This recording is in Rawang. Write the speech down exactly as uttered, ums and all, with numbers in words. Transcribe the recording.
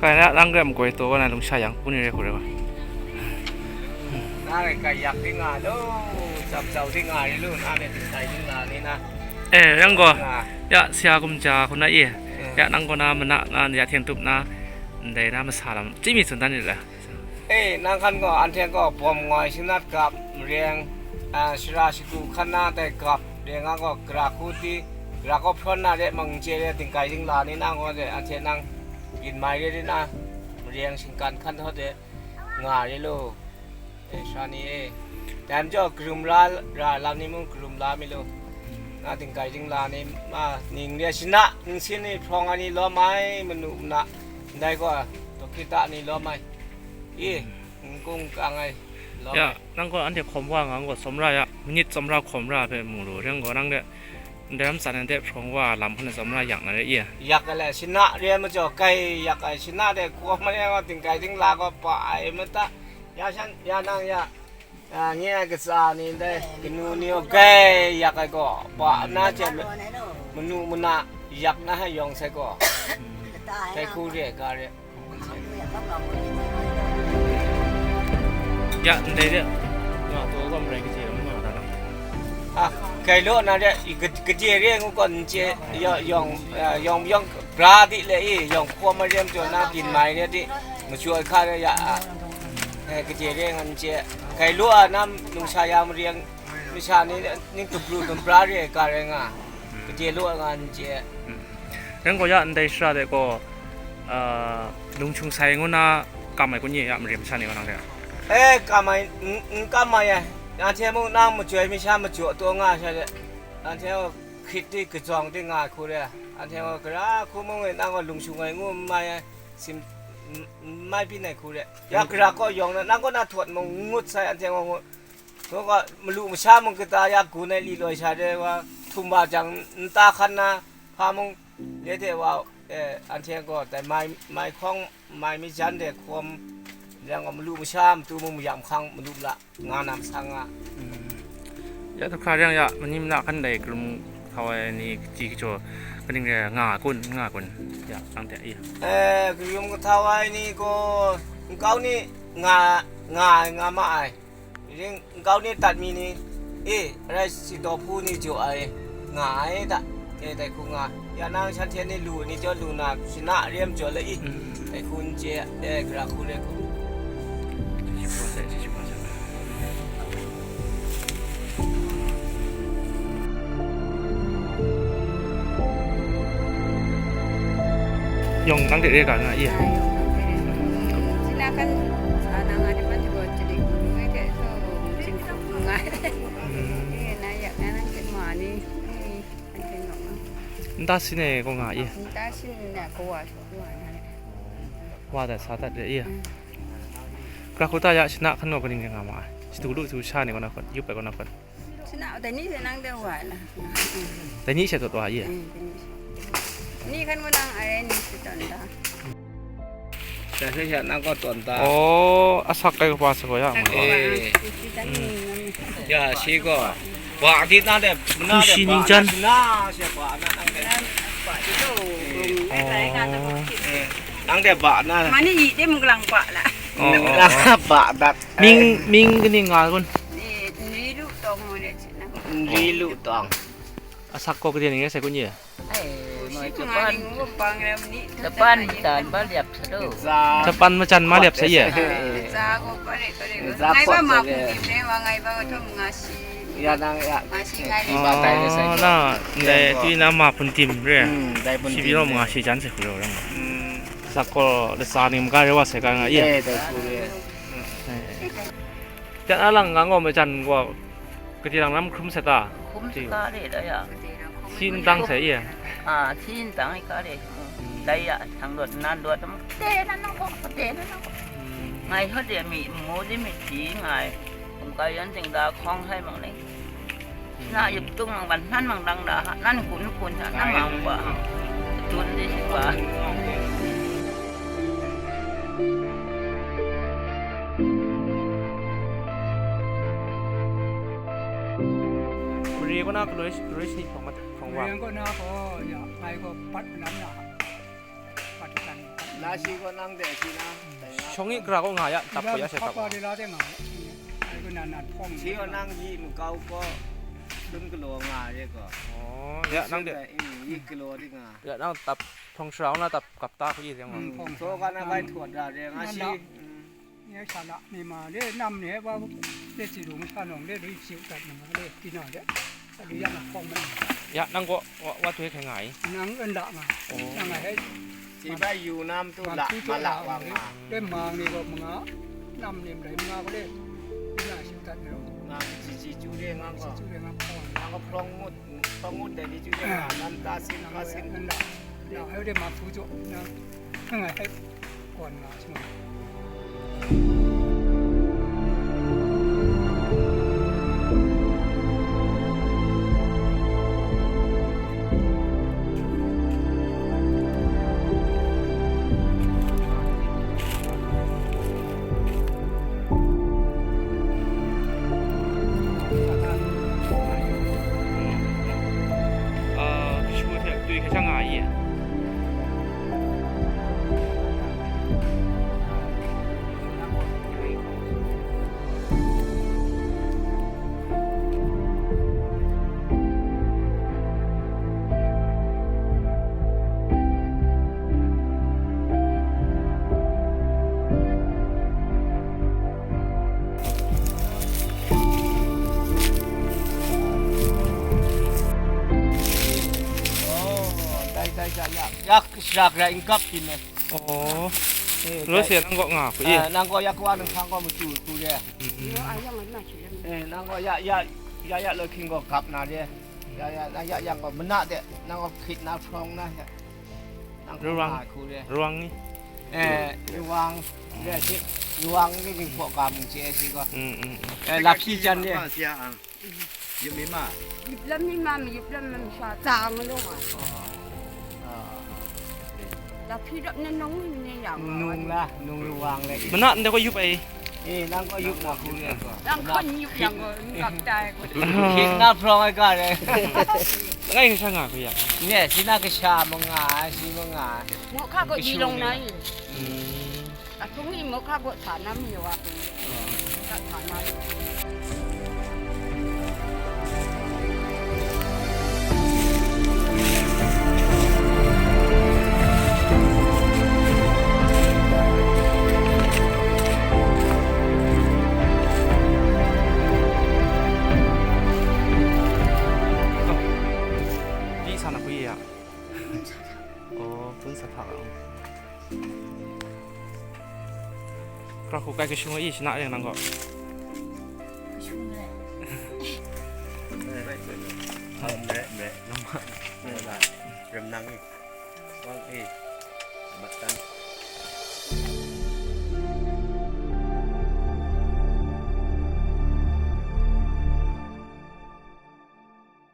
Kà nà rv́ng gvray mvgòe to wa nà lúngshà yv̀ng kú nì rvgù rvgù. Nà rvgà yv̀ng dí ngà lú, zàmzàò dí ngà rì lú, nà rvgà dìng kàì dí ngà nì nà. Ê, rv́ng gò. Yaq, sìa gùm jà kùn nà íe. Yaq, nv́ng gò nà mvnaq nà, yaq tìng tup nà, ndè nà mvsà lv́m. Jí mì zùn dv́n nì lv́m. Ê, nvng kvn gò, vn teng gò, bòm ngòi shvnat gap, mvrieng, a, shvra shvgu kvn na teng gap, deng a gò, gvra ku di, gvra gò pron na de, mvng je de, dingkai dingla ni nang gò de, vn teng nang, gin mai de, de na, mvrieng shvngkan kvn ho de, nga de lo. Ê, shvra ni, ê. Dam jo, grum la, ra lam ni mung grum la mi lo. Na dingkai dingla ni, ma, ning de, shvna, ning sin ni, prong ani lo mai, mvnu na, ndai gò, tokita ni lo mai. Ê, ngkung kang ai. Lo. Ya, nang gò ande khom wa ngang gò somra ya. Minit somra khom ra pe mulu. Reng gò nang de. Nde ram san de prong wa lam hon somra yak na de ya. Yak le sina re ma jo kai yak ai sina de ko ma ne ma ting kai ting la ko pa ai ma ta. Ya shan ya nang ya. Ya nge ke sa ni de. Kenu ni o kai yak ai ko. Pa na che menu mena yak na ha yong sai ko. Kai ku re ka re. Ya, ndei de. Nga to gom rei kje ram nga da. A, kai lo na de, i kje, kje re ngu kon che, yo, yong, eh, yong, yong, bra di le i, yong ko ma rem jo na kin mai de di, mu chuo ka de ya, a. Eh, kje re ngan che. Kai lo a nam nung sa yam riang, mi sa ni, ning tu bru tu bra re ka re nga. Kje lo ngan che. Reng ko ya ndei shra de ko, a, lungchung sai ngu na kamai ko nyi ya mrim sani ko nang de. E, kamai, n, n kamai ya. Yang che mu nang mu joi mi sha mu jo to nga sha de. Yang che mu kit di ke jong di nga ku de. Yang che mu kra ku mu ngi nang ko lungchung ai ngu mai ya. Sim, m, m, mai pi nai ku de. Ya kra ko yong na, nang ko na tuat mu ngut sai yang che mu ngut. Ko ka mvluq mvsha mvng kata ya gu nai li loi sha de wa tum ba jang nta khan na pha mvng le de wa, eh, an thiang ko tai mai, mai khong mai mi jan de khom yang mvluq mvsha mvtu mvng mvyam khang mvluq la nga nam sang nga. Ya to kha yang ya mvnim na khan dai krum khawai ni ji cho kning de nga kun, nga kun. Ya, sang te ya. Eh, krum ka thawai ni ko ngkau ni nga, nga, nga ma ai. Ring gau ni tat mi ni. E, rai si do pu ni jo ai. Nga ai da. E, dai ku nga. Ya nang shan tian ni lu ni jo lu na. Si na riam jo le i. Dai ku ni je. E, gra ku le ku. Yong dang de ga nga i. Sinakan sana nga di man di go jadi guru ke so. Nga. Iya, na ya, na nang kin mani. Nta sine ko nga i. Nta sine ko wa so wa na. Wa da sa ta de i. Kra ko ta ya sina kan no ko ni nga ma. Situ lu tu sha ni ko na ko. Yup ko na ko. Sina ta ni se nang de wa na. Ta ni se to wa i. Ni kan ko nang are ni se ton da. Sha sha sha nang ko ton ta. O, asak kai ko pa se ko ya. Eh. Ya, si ko. Wa di na de, na de. Kushi ni jan. Na se ba na nang de. O. Eh, nang de ba na. Mani i de mung lang ba la. O, o, o. Ba dat. Ming, ming keni nga kun. Ni, ni lu tong mo de. Ni lu tong. Asak ko kedi ni se kun ye. Ai, mo Japan. Japan tan ba liap sa do. Japan ma chan ma liap sa ye. Za ko pare pare. Za ko pare. Ngai ba ma ku tim ne wa ngai ba to ngasi. Ya nang ya. Ngasi ngai. O, na, ndai tui na ma pun tim re. Hmm, dai pun tim. Si bi lo ngasi jan se ku lo rang. Hmm. Sa ko de sa ni mga re wa se ka nga ye. Eh, dai ku ye. Jan alang ngang o me jan wa kedi lang nam khum se ta. Khum se ka re da ya. Sin dang se ye. A, sin dang ka re. Da ya, thang dot nan dot. Te nan nang ko, te nan nang ko. Ngai ho de mi, mo de mi ti ngai. Kum ka yan ting da khong hai mang le. Na yip tung mang ban nan mang dang da ha, nan kun kun ha, nan mang ba. Tun di si ba. Mri ko na ko lois, lois ni phong mat, phong wa. Mri ko na ko ya, ngai ko pat nam na. Pat kan. Shongí kra kó ngà yaq tap kó yaq shè tap. Shí kó nvng yí mvgau kó døm gvlò ngà yé kó. Yaq nvng dø. Yí gvlò dø ngà. Yaq nvng tap tong shvrà nvng tap kap tá kó yí dø ngà. Tog kà nvng bai tuat dà dø ngà shí. Nè shà laq nè mà lé nvm nè wa lé zì lùng shà nòng lé lùi zì tat nòng lé dì nà lé. Lùi yà nà kong mvn. Yaq nvng gø wa wa tuè kè ngàí. Nvng øn laq ngà. Nvng ngà hé. Zì bai yù nvm tu laq mvlaq wa ngà. Lé mvng nè gø mvngà. Nvm nè mvlaq mvngà gø lé. Dì nà zì tat nòng. Ngà zì zì zù lé ngà gø. Zì zù lé ngà kong. Ngà gø prong mut. Prong mut dèní zù lé ngà. Nvm ta sin ka sin. Nvng laq. Nvng hé lé mvng tu zù. Nvng. Nvng ngà hé. Kwan ngà shì mvng. Ò, kèshvt tø kèshvt ngà íe. Yak shrak ra ingkap kine. Ò. Rø se nang gø ngà pø í. Nang gø yak wa nang kang gø mvtu tu le. Nang gø ya ya ya ya lo king gø kap na le. Ya ya ya ya gø mvna de. Nang gø kit na trong na ya. Nang gø ngà ku le. Ruang ni. Ruang. Le si ruang ni king pø kam che si gø. Lap si jan le. Yøp mì ma. Yøp lv́m mì ma, mì yøp lv́m mì sha zang lo ma. Lv́m pì rvp nø nung mì nø yàng. Nung la, nung lu wang le. Mvnaq ndø ko yøp ei. Eh, nang ko yøp na ku le ko. Nang ko yøp yàng ko, ngap tai ko. Kit na prong ai ka le. Ngai ka sha ngà ko ya. Ne, si na ka sha mvngà, si mvngà. Mo ka ko di long nai. Vpung í mø kaq gø taq nvm yø wa. Taq taq nvm. Í sa nvng pø í yà. Ò, pøn sa taq. Kra kuk kai kashung í shinaq reng nang gø. Kashung reng. Mre, mre, nang ma. Mre la. Rem nang í. Wang í. Matan.